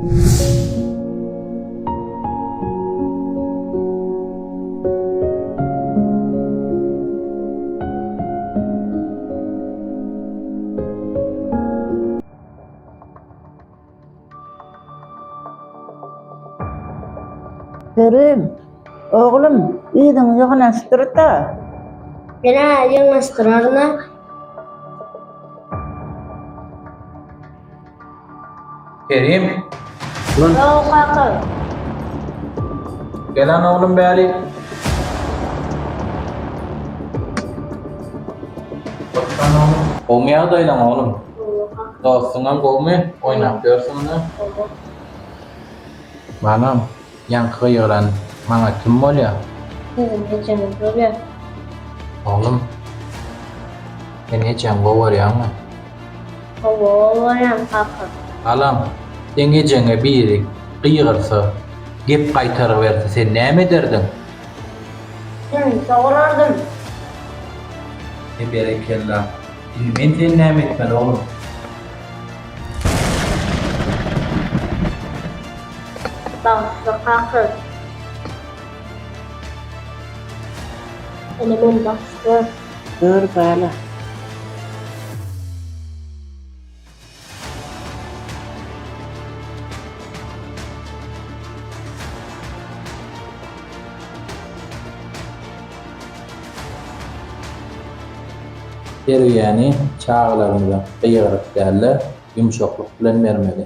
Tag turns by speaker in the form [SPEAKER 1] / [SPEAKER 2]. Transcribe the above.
[SPEAKER 1] Kerim, oglum, yzyňy ýygnaşdyr-da.
[SPEAKER 2] Men-ä ýygnaşdyraryn-a.
[SPEAKER 3] Kerim.
[SPEAKER 2] Ýok kaka.
[SPEAKER 3] Gelen oglum bäri. Oturan oglum. Gowmy ýagdaýlaň oglum? Dostuňam gowmy? Oýnap ýörsüňmi? Balam, ýaňky gygyran maňa kim bolýa?
[SPEAKER 2] Siziň ejeňiz bolýa.
[SPEAKER 3] Oglum, sen ejeňi gowy görýäňmi?
[SPEAKER 2] Hawa, gowy görýän kaka.
[SPEAKER 3] Balam, seň ejeňe biri gygyrsa, gep gaýtargy berse sen näme ederdiň?
[SPEAKER 2] Seni sogurardym.
[SPEAKER 3] E berekella. Indi men seni näme etmeli oglum?
[SPEAKER 2] Bagyşla kaka. Ene meni bagyşla.
[SPEAKER 1] Dur bala.
[SPEAKER 3] Terbiýäni çagalarymyza gygyryp däl-de, ýumşaklyk bilen bermeli.